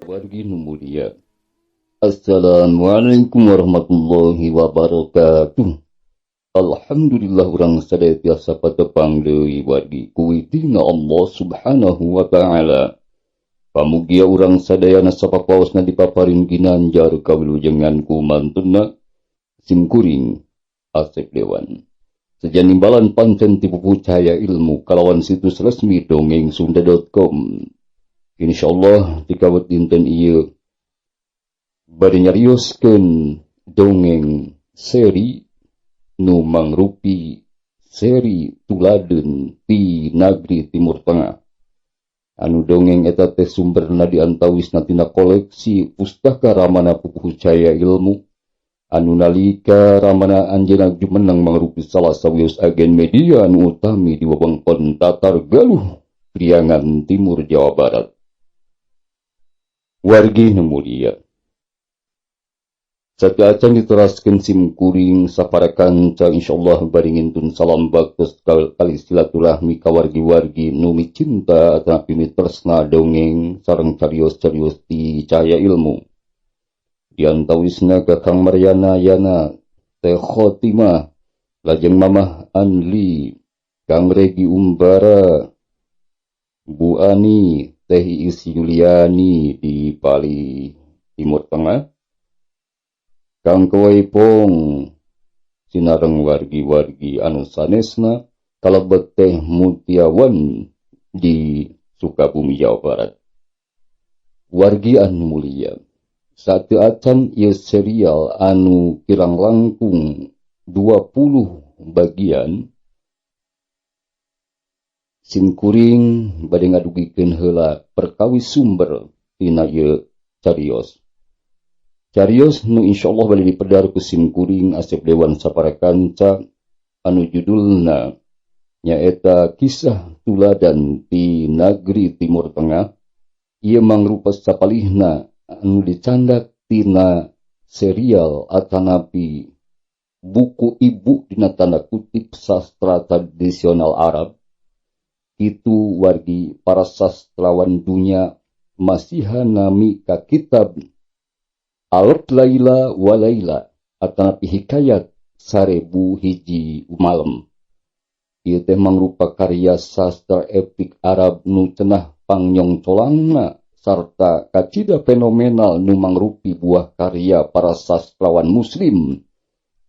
Wargi nu mulia. Assalamualaikum warahmatullahi wabarakatuh. Alhamdulillah urang sadaya tiasa patepang deui wargi kuwitina Allah Subhanahu wa taala. Pamugia urang sadayana sapapaosna dipaparin ginanjar kawilujengan ku mantuna simkuring Asep Dewan. Sejan imbalan pancen ti buku Cahaya Ilmu kalawan situs resmi dongengsunda.com. Insyaallah tikawet dinten ieu bade nyarioskeun dongeng seri nu mangrupi seri tuladeun ti nagri Timur Tengah. Anu dongeng eta teh sumberna diantawisna tina koleksi Pustaka Ramana Pupuhu Cahaya Ilmu anu nalika Ramana anjeunna jumeneng mangrupi salah sawios agen media anu utami di wewengkon Tatar Galuh, Priangan Timur, Jawa Barat. Wargi nu mulia. Sateuacan diteraskeun sim kuring sapara kanca insyaallah bari ngintun salam baktos kali silaturahmi ka wargi-wargi nu micinta atanapi mitresna dongeng sareng carios-carios ti Cahaya Ilmu. Diantawisna ka Kang Maryana Yana, Teh Khotimah, lajeng Mamah Anli, Kang Regi Umbara, Bu Ani, Teh Iis Yuliani di Bali Timur Tengah, Kang Kewaipong, sinareng wargi-wargi anu sanesna kalebet Teh Mutiawan di Sukabumi, Jawa Barat. Wargi anu mulia, sateuacan ieu serial anu kirang langkung 20 bagian, simkuring bade ngadugikeun heula perkawis sumber tina ieu carios. Carios nu insyaallah bade dipedar ku simkuring Asep Dewan sapara kanca anu judulna nyaeta Kisah Tuladan ti Nagri Timur Tengah. Ieu mangrupa sapalihna anu dicandak tina serial atanapi buku ibu dina tanda kutip sastra tradisional Arab. Itu wargi para sastrawan dunia masihan nami ka kitab Alf Laila wa Laila atanapi Hikayat Sarebu Hiji Malam. Ieu teh mangrupa karya sastra epik Arab nu cenah pangnyongcolangna sarta kacida fenomenal nu mangrupi buah karya para sastrawan muslim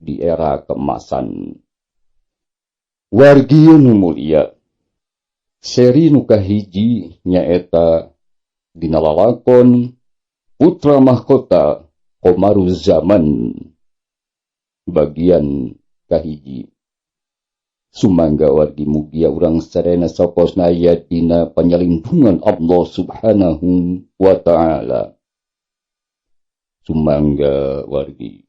di era keemasan. Wargi nu mulia, seri nu kahiji nyaeta dina lalakon Putra Mahkota Qamaruzzaman bagian kahiji. Sumangga wargi, mugia urang sadayana sapaosna aya dina panyalindungan Allah Subhanahu wa taala. Sumangga wargi.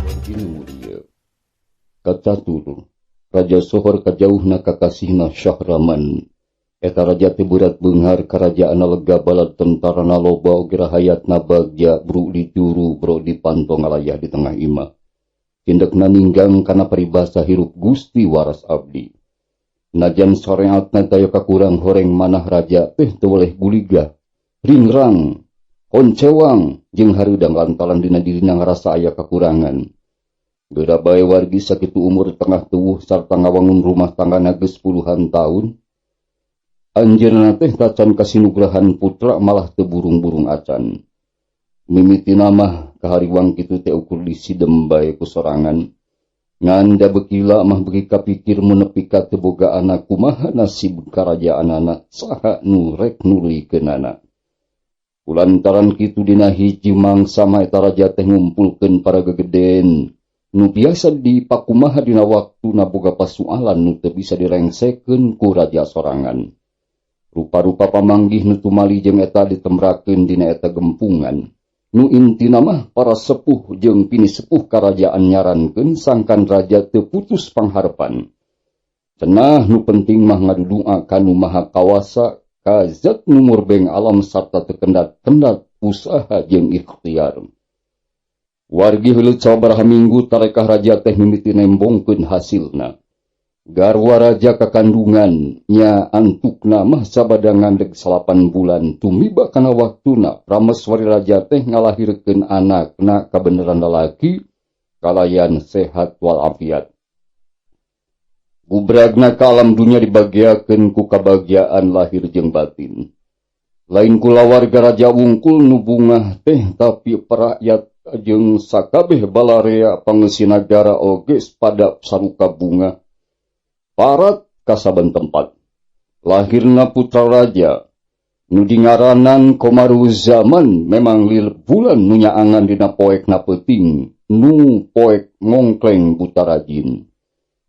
Wargi nu mulia, kacatur Raja Sohor kajauhna kakasihna Syahraman. Eta raja teh beurat beunghar, karajaanna lega, balad tentarana loba oge rahayatna bagja, bru di juru bro di panto ngalayah di tengah imah. Cindekna ninggang kana paribasa hirup Gusti waras abdi. Najan soreatna daya kakurang horeng manah, raja teh teu weleh guligah, ringrang, koncewang jeung hareudang lantaran dina dirina ngarasa aya kakurangan. Geura bae wargi, sakitu umur tengah tuwuh sarta ngawangun rumah tangga geus puluhan tahun, anjeunna teh tacan kasinugrahan putra, malah teu burung-burung acan. Mimitina mah kahariwang kitu teh ukur disidem bae ku sorangan. Ngan da beukila mah beuki kapikir mun nepi ka teu boga anak, kumaha nasib karajaanana, saha nu rek nuluykeunana? Kulantaran kitu, dina hiji mangsa mah eta raja teh ngumpulkeun para gegeden nu biasa dipakumaha dina waktuna boga pasualan nu teu bisa direngsekeun ku raja sorangan. Rupa-rupa pamanggih nu tumali jeung eta ditemrakeun dina eta gempungan. Nu intina mah para sepuh jeung pinisepuh karajaan nyarankeun sangkan raja teu putus pangharepan. Cenah nu penting mah ngadudua ka Nu Maha Kawasa, ka Zat nu murbeng alam, sarta teu kendat-kendat usaha jeung ikhtiar. Wargi heuleut sababaraha minggu tarekah raja teh mimiti nembongkeun hasilna. Garwa raja kakandungan nya antukna mah sabada ngandeg 9 bulan tumiba kana waktuna prameswari raja teh ngalahirkeun anakna kabeneran lalaki kalayan sehat walafiat. Gubragna ka alam dunya dibagiakeun ku kabahagiaan lahir jeung batin. Lain kulawarga raja wungkul nu bungah teh tapi rakyat jeung sakabeh balarea pangeusi nagara oge pada saruka bunga. Parat kasaben tempat. Lahirna putra raja nu dingaranan Komaruzaman memang lil bulan nu nyaangan dina poekna peuting nu poek ngongkleng buta rajin.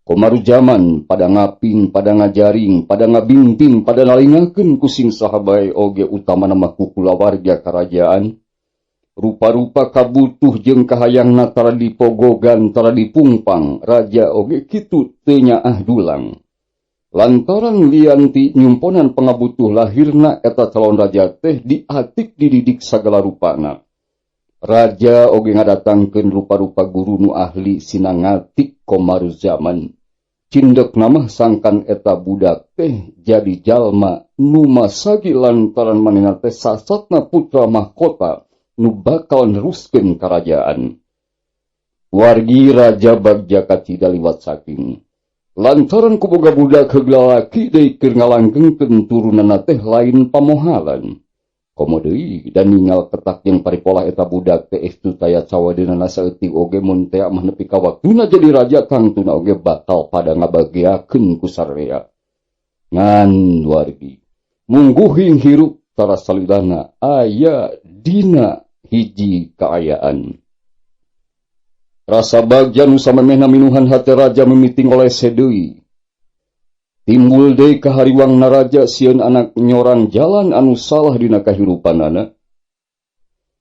Komaruzaman pada ngaping, pada ngajaring, pada ngabingting, pada nalingakeun ku sing saha bae oge utamana mah ku kulawarga karajaan. Rupa-rupa kabutuh jeung kahayangna tara dipogogan, tara dipungpang, raja oge kitu teu nyaah dulang. Lantaran lian ti nyumponan pangabutuh lahirna eta calon raja teh diatik dididik sagala rupana. Raja oge ngadatangkeun rupa-rupa guru nu ahli sinangatik Komaruzaman. Cindek namah sangkan eta budak teh jadi jalma nu masagi lantaran manehna teh sasatna putra mahkota nu bakal neruskeun karajaan. Wargi raja bagja kacida liwat saking. Lantaran kuboga budak heug lalaki deui keur ngalangkeungkeun turunanna teh lain pamohalan. Komo deui dan ningal ketak jeung paripolah eta budak teh estu taya cawadeunana saeutik oge mun tea mah nepi ka waktuna jadi raja tangtuna oge bakal pada ngabagiakeun ku sararea. Ngan wargi mungguhing hirup tara salilana aya dina hiji kaayaan. Rasa bagja nu samemehna minuhan hate raja mimiti ngolese deui. Timbul deui kahariwang naraja sieun anak nyorang jalan anu salah dina kahirupanana.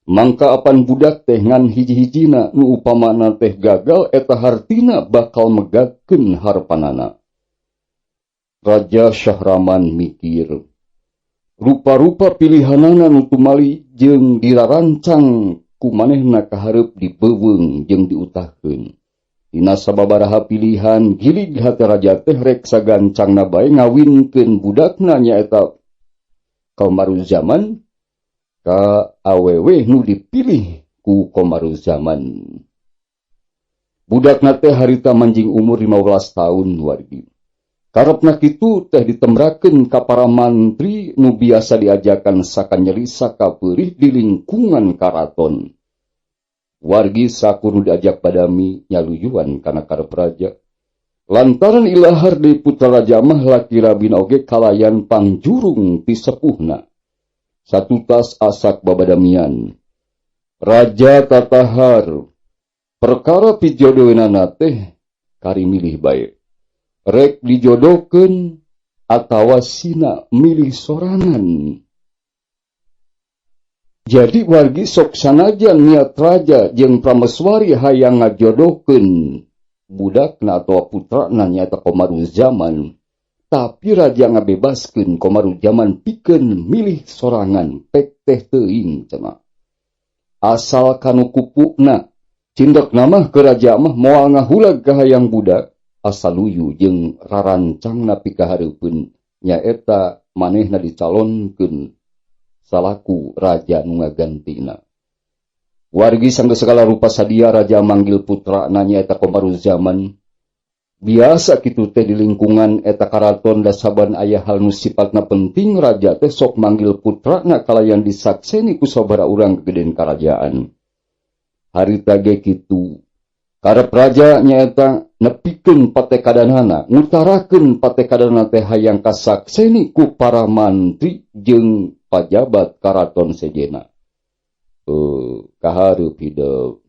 Mangka apan budak teh ngan hiji-hijina nu upamana teh gagal eta hartina bakal megatkeun harepanana. Raja Syahraman mikir. Rupa-rupa pilihanana nu tumali jeung dirarancang ku manehna kahareup dibeuweung jeung diutahkeun. Dina sababaraha pilihan gilig hate raja teh rek sagancangna bae ngawinkeun budakna nyaeta Komaruzaman ka awewe nu dipilih ku Komaruzaman. Budakna teh harita manjing umur 15 tahun wargi. Karepna kitu teh ditemrakeun ka para mantri nu biasa diajakan sakanyeri sakapeurih di lingkungan karaton. Wargi sakur nu diajak badami nyaluyuan kana karep raja. Lantaran ilahar deui putra raja mah laki rabina oge kalayan pangjurung ti sepuhna. Satutas asak babadamian. Raja tatahar perkara pijodoheunana teh kari milih bae. Rek dijodohkeun atawa sina milih sorangan. Jadi wargi sok sanajan niat raja jeung prameswari hayang ngajodohkeun budakna atawa putrana nyaeta Komaruzaman, tapi raja ngabebaskeun Komaruzaman pikeun milih sorangan pek teh teuing cenah. Asal kanu kupuna cindek mah ke raja mah moal ngahulag ka hayang budak asal luyu jeung rarancangna pikahareupeun nyaeta manehna dicalonkeun salaku raja nu ngagantina. Wargi sanggeus sagala rupa sadia raja manggil putrana nyaeta Komaruzaman. Biasa kitu teh di lingkungan eta karaton da saban aya hal nu sipatna penting raja teh sok manggil putrana kalayan disakseni ku sabaraha urang gegedean karajaan. Harita ge kitu. Karep raja nyaeta nepikeun patekadanana, ngutarakeun patekadanana teh hayang kasakseni ku para mantri jeung pajabat karaton sejena. Kahareup hidep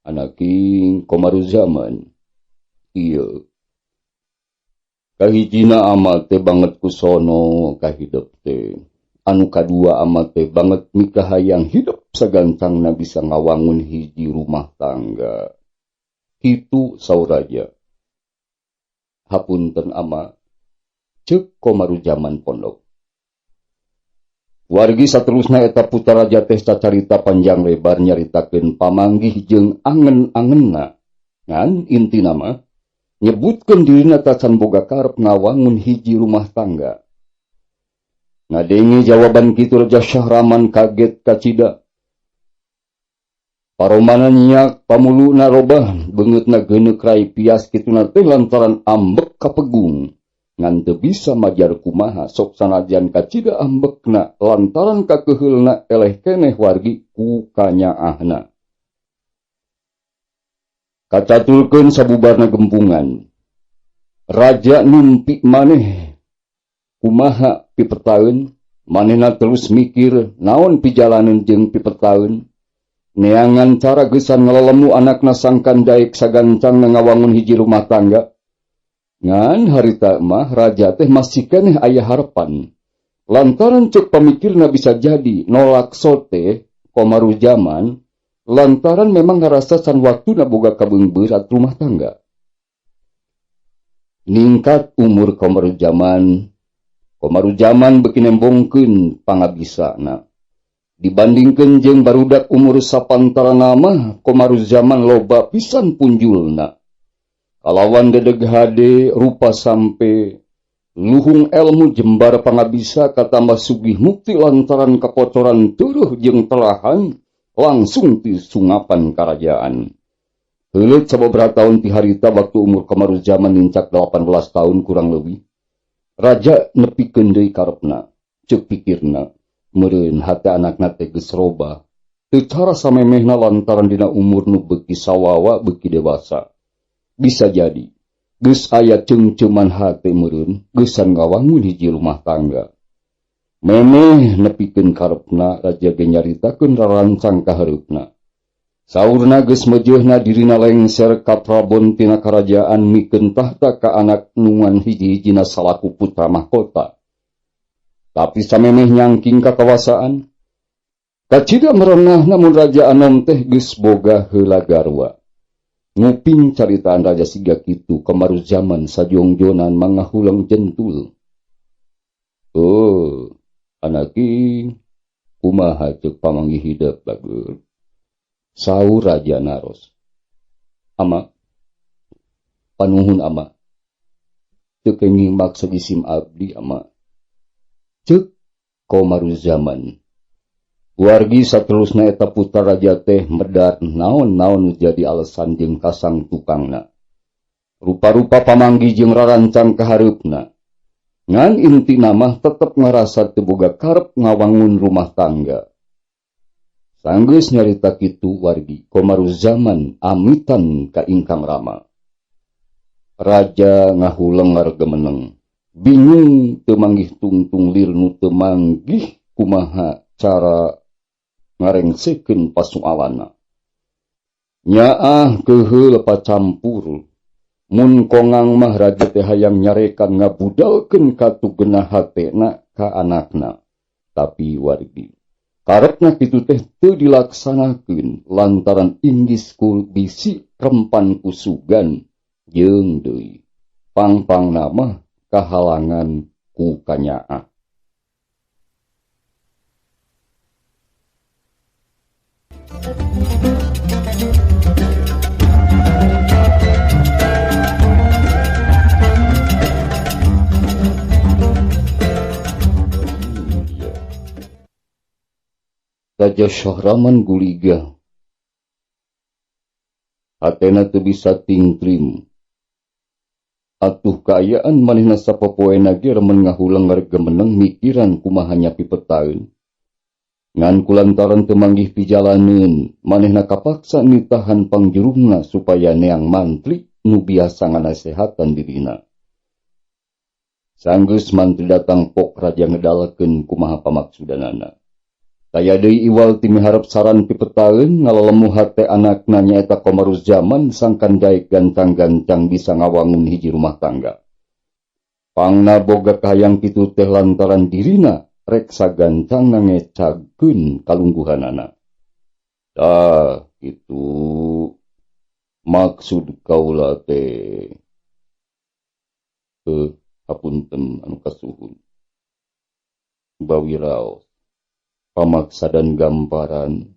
anaking Komaruzaman. Ieu kahijina amat teh banget kusono kahidep teh. Anu kadua amat teh banget mikahayang hidup sagancangna bisa ngawangun hiji rumah tangga. Kitu saur raja. Hapunten ama, ceuk Komaruzaman pondok. Wargi saterusna eta putra raja teh cacarita panjang lebar nyaritakeun pamanggih jeung angen-angenna. Ngan intina mah nyebutkeun dirina tacan boga karep ngawangun hiji rumah tangga. Ngadenge jawaban kitu Raja Syahraman kaget kacida. Paromana nyiak pamuluna robah beungeutna geuneuk rai pias kituna teh lantaran ambek kapegung. Ngan teu bisa majar kumaha sok sanajan kacida ambekna lantaran kakeheulna eleh keneh wargi ku kanyaahna. Kacaturkeun sabubarna gempungan. Raja numpi maneh kumaha pipetaeun, manehna terus mikir naon pijalaneun jeung pipetaeun. Neangan cara geusan ngalelemu anakna sangkan daek sagancangna ngawangun hiji rumah tangga. Ngan harita mah raja teh masih keneh aya harapan. Lantaran cek pamikirna bisa jadi nolak sote Komarujaman lantaran memang ngarasa can waktuna boga kabeungberat rumah tangga. Ningkat umur Komarujaman, Komarujaman beuki nembongkeun pangabisana. Dibandingkeun jeung barudak umur sapantarana mah Komarujaman loba pisan punjulna. Kalawan dedeg hade rupa sampe luhung elmu jembar pangabisa katambah sugih mukti lantaran kakocoran teureun jeung telahan langsung ti sungapan karajaan. Heuleut sababaraha taun ti harita waktu umur Komarujaman nincak 18 tahun kurang leuwih. Raja nepikeun deui karepna, ceuk pikirna, meureun hate anakna teh geus robah. Teu cara samemehna lantaran dina umur nu beuki sawawa beuki dewasa. Bisa jadi geus aya ceungceuman hate meureun geusan ngawangun hiji rumah tangga. Memeh nepikeun karepna raja ge nyaritakeun rarancang ka hareupna. Saurna geus mejeuhna dirina lengser ka prabon tina karajaan mikeun tahta ka anak nungan hiji-hijina salaku putra mahkota. Tapi samemeh nyangking kakawasaan, kacida merenah namun raja anom teh geus boga heula garwa. Nguping caritaan raja siga kitu Komarujaman sajongjonan mangahulang jentul. Oh, anaki kumaha ceuk pamanggih hidep bager. Saur raja naros. Ama, panuhun ama. Teu kenging maksa jisim abdi ama. Ceuk Komarujaman. Wargi saterusna eta putra raja teh medar naon-naon jadi alasan jeung kasang tukangna. Rupa-rupa pamanggih jeung rarancang ka hareupna. Ngan intina mah tetep ngarasa teu boga karep ngawangun rumah tangga. Sanggeus nyarita kitu wargi Komarujaman amitan ka ingkang rama. Raja ngahuleng ngaregemeneng. Bingung teu manggih tungtung lir nu teu manggih kumaha cara ngarengsekeun pasualanna. Nyaah keuheul pacampur. Mun kongang mah raja teh hayang nyarekan ngabudalkeun katugenah hatena ka anakna. Tapi wargi karepna kitu teh teu dilaksanakeun lantaran inggis ku bisi rempan kusugan jeung deui. Pangpangna mah kahalangan ku kanyaah. Raja Syahraman guliga. Hatena teu bisa tingtrim. Atuh kaayaan manehna sapopoena ge remen ngahulang ngaregemeneng mikiran kumaha nyapi petaeun. Ngan kulantaran teu manggih pijalaneun, manehna kapaksa nitahan pangjurungna supaya neang mantri nu biasa nganasehatan dirina. Sanggeus mantri datang pok raja ngedalkeun kumaha pamaksudanana. Taya deui iwal ti miharep saran pipetaeun ngalelemu hate anakna nyaeta Komarujaman sangkan daek gancang-gancang bisa ngawangun hiji rumah tangga. Pangna boga kahayang kitu teh lantaran dirina rek sagancangna ngecagkeun kalungguhanana. Tah kitu maksud kaula teh. Hapunten anu kasuhun. Bawiraos. Pamaksadan gamparan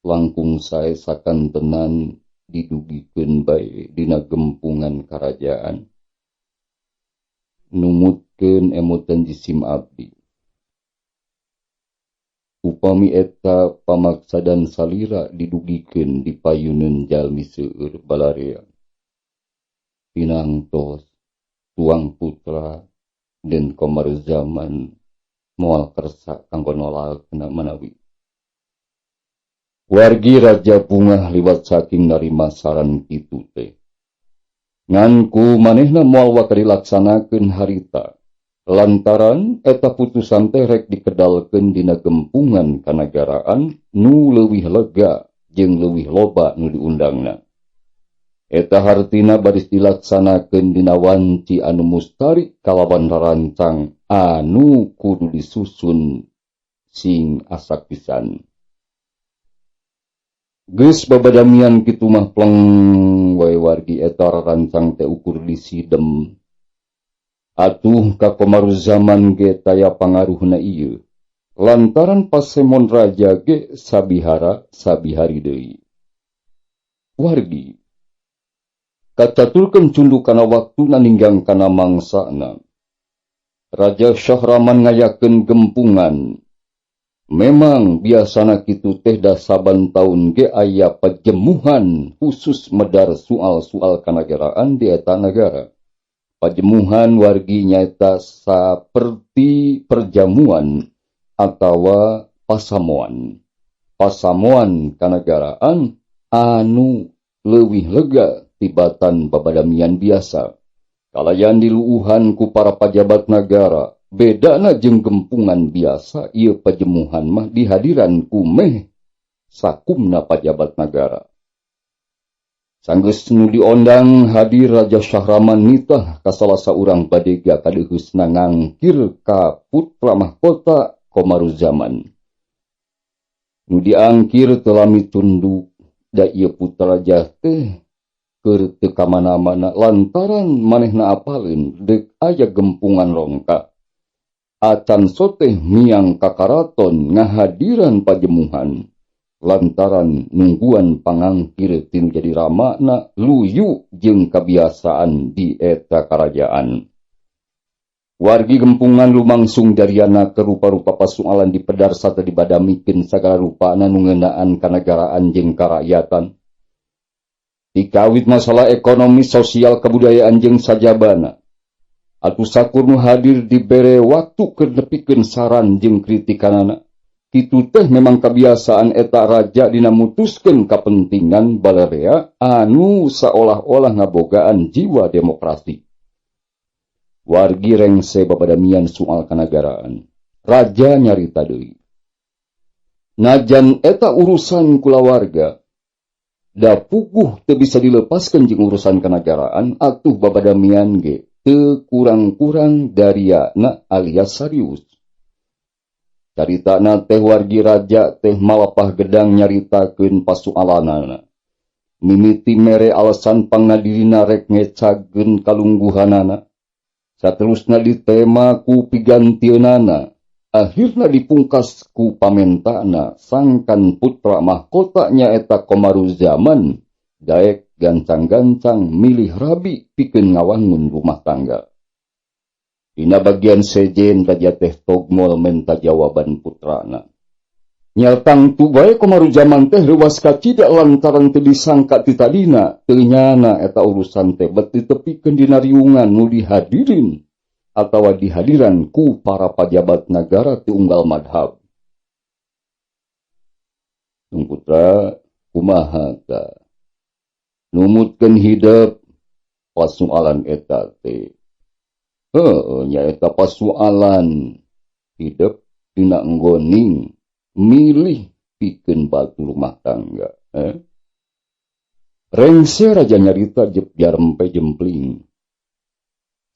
langkung sae sakantenan didugikeun bae dina gempungan karajaan. Numutkeun emutan jisim abdi. Upami eta pamaksadan salira didugikeun di payuneun jalmi seueur balarea. Pinangtos tuang putra den Komaruzaman moal kersa kanggo nolakna manawi. Wargi Raja bungah liwat saking narima saran kitu teh. Ngan ku manehna moal waka dilaksanakeun harita. Lantaran eta putusan teh rek dikedalkeun dina gempungan kanagaraan nu leuwih lega jeung leuwih loba nu diundangna. Eta hartina baris dilaksanakeun dina wanci anu mustari kalawan rarancang anu kudu disusun sing asak pisan. Geus babadamian kitu mah pleng wae wargi eta rarancang teh ukur disidem. Atuh ka Komaruzaman ge taya pangaruhna ieu. Lantaran pasemon raja ge sabihara sabihari deui. Wargi kacaturkeun cunduk kana waktuna ninggang kana mangsana. Raja Syahraman ngayakeun gempungan. Memang biasana kitu teh da saban taun ge aya pajemuhan khusus medar soal-soal kanagaraan di eta nagara. Pajemuhan wargi nyaeta saperti perjamuan atawa pasamuan. Pasamuan kanagaraan anu leuwih lega tibatan babadamian biasa. Kalayan diluuhan ku para pajabat nagara, bedana jeung gempungan biasa, ieu pajemuhan mah dihadiran ku meh sakumna pajabat nagara. Sanggeus nu diondang hadir Raja Syahraman nitah ka salah saurang badega kadeuheusna ngangkir ka putra mahkota Komaruzaman. Nu diangkir teu lami tunduk da ieu putra raja teh keur teu kamana-mana lantaran manehna apaleun deuk aya gempungan rongka. Acan soteh miang ka karaton ngahadiran pajemuhan. Lantaran nungguan pangangkir tinu jadi ramana luyu jeung kabiasaan di eta karajaan. Wargi gempungan lumangsung dariana ke rupa-rupa pasualan dipedar sarta dibadamikeun sagala rupana nu ngeunaan kanagaraan jeung karakyatan. Dikawit masalah ekonomi, sosial, kebudayaan jeung sajabana. Atuh sakur nu hadir dibere waktu keur nepikeun saran jeung kritikanana. Kitu teh memang kebiasaan eta raja dina mutuskeun kapentingan balarea anu saolah-olah ngabogaan jiwa demokrasi. Wargi rengse babadamian soal kanagaraan. Raja nyarita deui. Najan eta urusan kulawarga, da puguh teu bisa dilepaskeun jeung urusan kanagaraan, atuh babadamian ge teu kurang-kurang dariana alias serius. Caritana teh wargi raja teh malapah gedang nyaritakeun pasualanana. Mimiti mere alasan pangadirina rek ngecageun kalungguhanana. Saterusna ditema ku pigantieunana. Akhirna dipungkas ku pamentana sangkan putra mahkota nyaeta Komaruzaman daek gancang-gancang milih rabi pikeun ngawangun rumah tangga. Dina bagian sejen raja teh togmol menta jawaban putrana. Nyatang tu bae Komaruzaman teh reuwas kacida lantaran teu disangka ti tadina teu nyana eta urusan teh bet ditepikeun dina riungan nu dihadirin atawa dihadiran ku para pajabat nagara ti unggal madhab. Tung putra kumaha ta numutkeun hidep pasualan eta teh. Heueuh nyaeta pasualan hidep dina enggoning milih pikeun batu rumah tangga. Rengse raja nyarita jep jarempe jempling.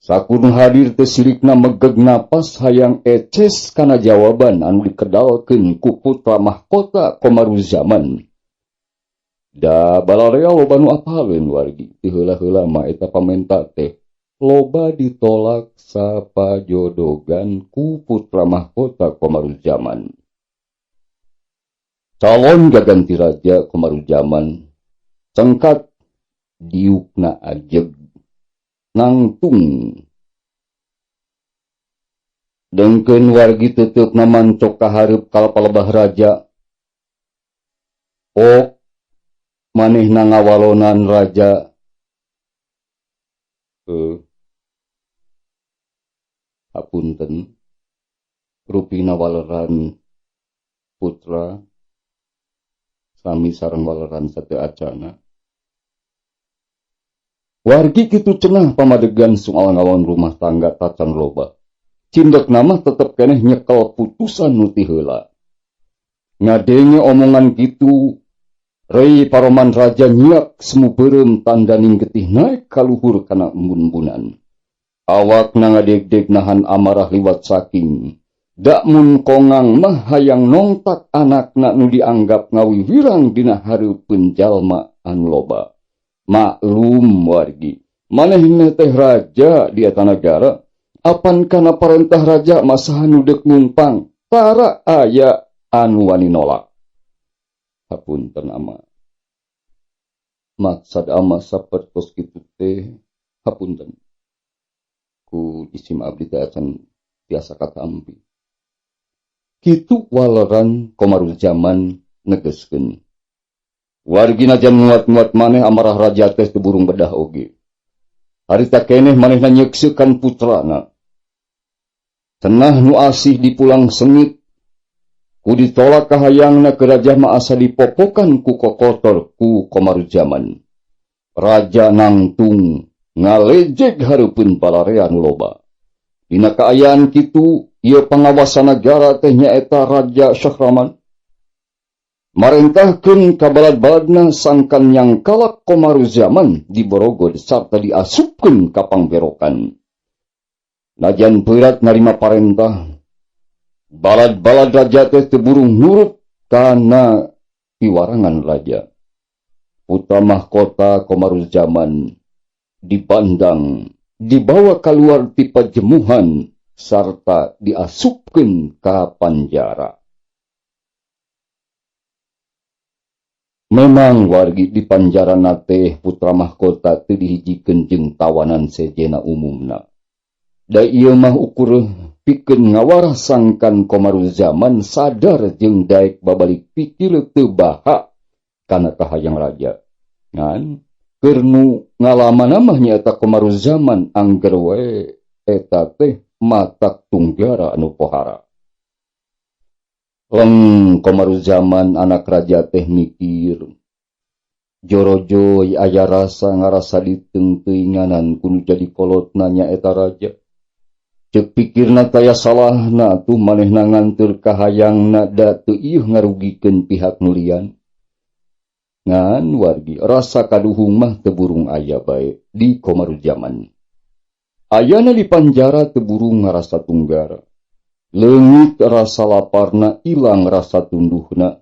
Sakur nu hadir teh sirikna megeg napas hayang eces kana jawaban anu dikedalkeun ku putra mahkota Komaruzaman. Da balarea loba nu apaleun wargi ti heula-heula mah eta pamenta teh loba ditolak sapajodogan ku putra mahkota Komaruzaman. Calon gaganti raja Komarujaman cengkat diukna ajeg nangtung. Dengkeun wargi teuteupna mancok ka hareup ka palebah raja. Ok manehna ngawalonan raja. Hapunten rupina waleran putra sami sareng waleran sateu acana. Wargi kitu cenah pamadegan sungawan-awan rumah tangga tacan loba. Cindek nama tetep keneh nyekel putusan nu ti heula. Ngadenge omongan kitu, rei paroman raja nyiak semu beureum tandaning getih naek kaluhur kana embun-embunan. Awakna ngadegdeg nahan amarah liwat saking. Dak mun kongang mah hayang nongtak anakna nu dianggap ngawiwirang dina hareupeun jalma anu loba. Maklum wargi, manehna teh raja di eta nagara. Apan kana parentah raja masa nu deuk ngumpang, tara aya anu wani nolak. Hapunten ama. Maksad ama sapertos kitu teh hapunten. Ku isim abdi teh acan tiasa katampi. Kitu waleran Komaruzzaman negeskeun. Wargi najan nguat-nguat maneh amarah raja teh teu burung bedah oge. Harita keneh manehna nyekseukan putrana. Cenah nu asih dipulang sengit, ku ditolak kahayangna ke raja mah asa dipopokan ku kokotor ku Komaruzzaman. Raja nangtung ngalejeg hareupeun palarea nu loba. Dina kaayaan kitu, ieu pangawasa nagara teh nyaeta Raja Syahraman. Marentahkeun ka balad-baladna sangkan nyangkalak Komaruzzaman diborogod sarta diasupkeun ka pangberokan. Najan berat narima parentah, balad-balad raja teh teu burung nurut kana piwarangan raja. Putra mahkota Komaruzzaman dibandang, dibawa keluar ti pajemuhan sarta diasupkeun ka panjara. Memang wargi di panjara teh putra mahkota teu dihijikeun jeung tawanan sejena umumna. Da ieu mah ukur pikeun ngawarah sangkan Komaruzzaman sadar jeung daek babalik pikir teu baha kana kahayang raja. Ngan keur nu ngalaman mah nyaeta Komaruzzaman angger we eta teh matak tunggara anu pohara. Leng Komaruzzaman anak raja teh mikir. Jorojoy aya rasa ngarasa ditengteuinganan kudu jadi kolotna nyaeta raja. Ceuk pikirna taya salahna tuh manehna nganteur kahayangna da teu ieuh ngarugikeun pihak nu lian. Ngan wargi rasa kaduhung mah teu burung aya bae di Komaruzzaman. Ayana di panjara teu burung ngarasa tunggara. Leungit rasa laparna, ilang rasa tunduhna.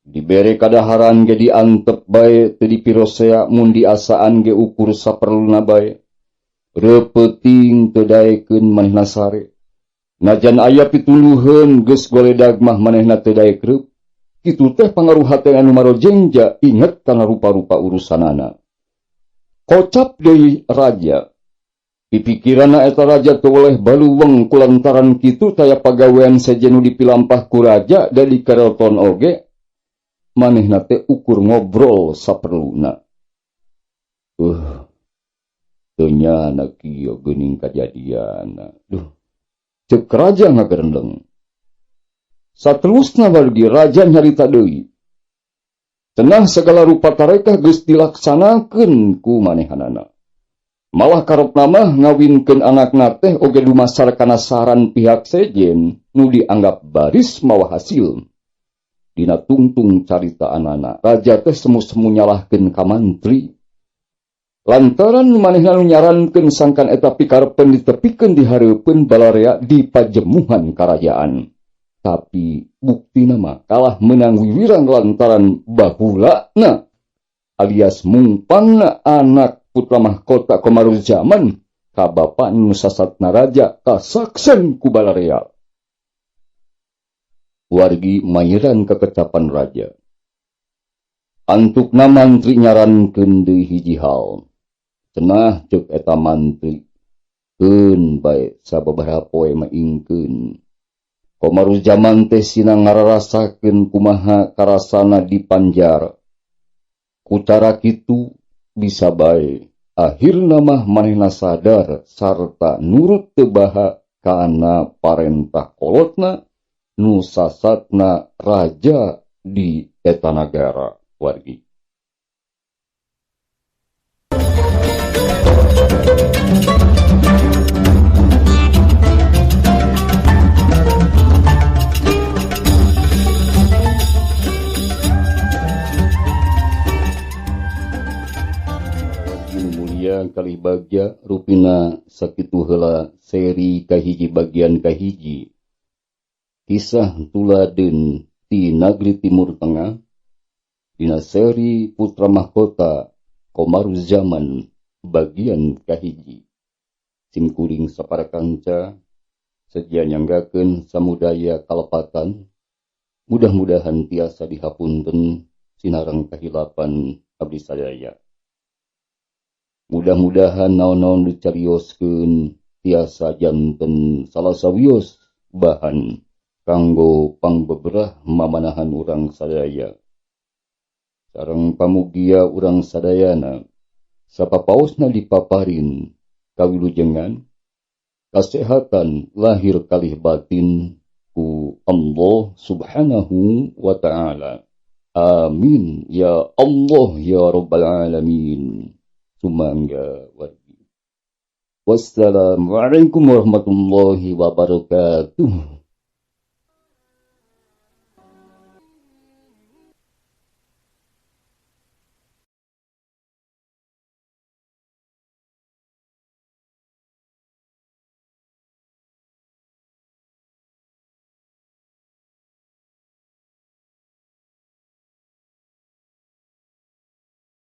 Dibere kadaharan ge diantep bae teu dipirosea mun diasaan ge ukur saperluna bae. Reupeting teu daekeun manehna sare. Najan aya pituluheun geus goledag mah manehna teu daek reup. Kitu teh pangaruh hate anu marojengja inget kana rupa-rupa urusanana. Kocap deui raja. Pipikiranna eta raja teu weleh baluweng kulantaran kitu taya pagawean sejen nu dipilampah ku raja da di karelton oge manehna teh ukur ngobrol saperluna. Teu nyana kieu geuning kajadianna. Duh, ceuk raja ngagerendeng. Saterusna wargi raja nyarita deui. Cenah segala rupa tarekah geus dilaksanakeun ku manehanana. Malah karepna mah ngawinkeun anakna teh oge dumasar kana saran pihak sejen nu dianggap baris mawa hasil. Dina tungtung carita anana, raja teh semu-semu nyalahkeun ka mantri. Lantaran manehna nu nyarankeun sangkan eta pikarepeun ditepikeun di hareupeun balarea di pajemuhan karajaan. Tapi buktina mah kalah menang wiwirang lantaran bahulana alias mungpangna anak putra mahkota Komaruzzaman ka bapa nu sasatna raja kasaksen ku balarea. Wargi mairan kekecapan raja. Antukna mantri nyarankeun deui hiji hal. Cenah ceuk eta mantri. Keun bae sababaraha poe mah ingkeun. Komaruzzaman teh sina ngararasakeun kumaha karasana di panjara. Ku cara kitu bisa bae akhirna mah manehna sadar sarta nurut teu baha kana parentah kolotna nu sasatna raja di eta nagara. Wargi. Mulia kali bagja rupina sakitu heula seri kahiji bagian kahiji kisah tuladeun ti Nagri Timur Tengah dina seri Putra Mahkota Komaruzzaman bagian kahiji. Simkuring sapara kanca sedia nyanggakeun samudaya kalepatan, mudah-mudahan tiasa dihapunten sinareng kahilapan abdi sadaya. Mudah-mudahan naon-naon dicarioskeun tiasa janten salah sawios bahan kanggo pangbeberah mamanahan urang sadaya. Sareng pamugia urang sadayana sapapaosna dipaparin kawilujengan kasehatan lahir kalih batin ku Allah Subhanahu wa ta'ala. Amin ya Allah ya Rabbal alamin. Sumangga wargi. Wassalamualaikum warahmatullahi wabarakatuh.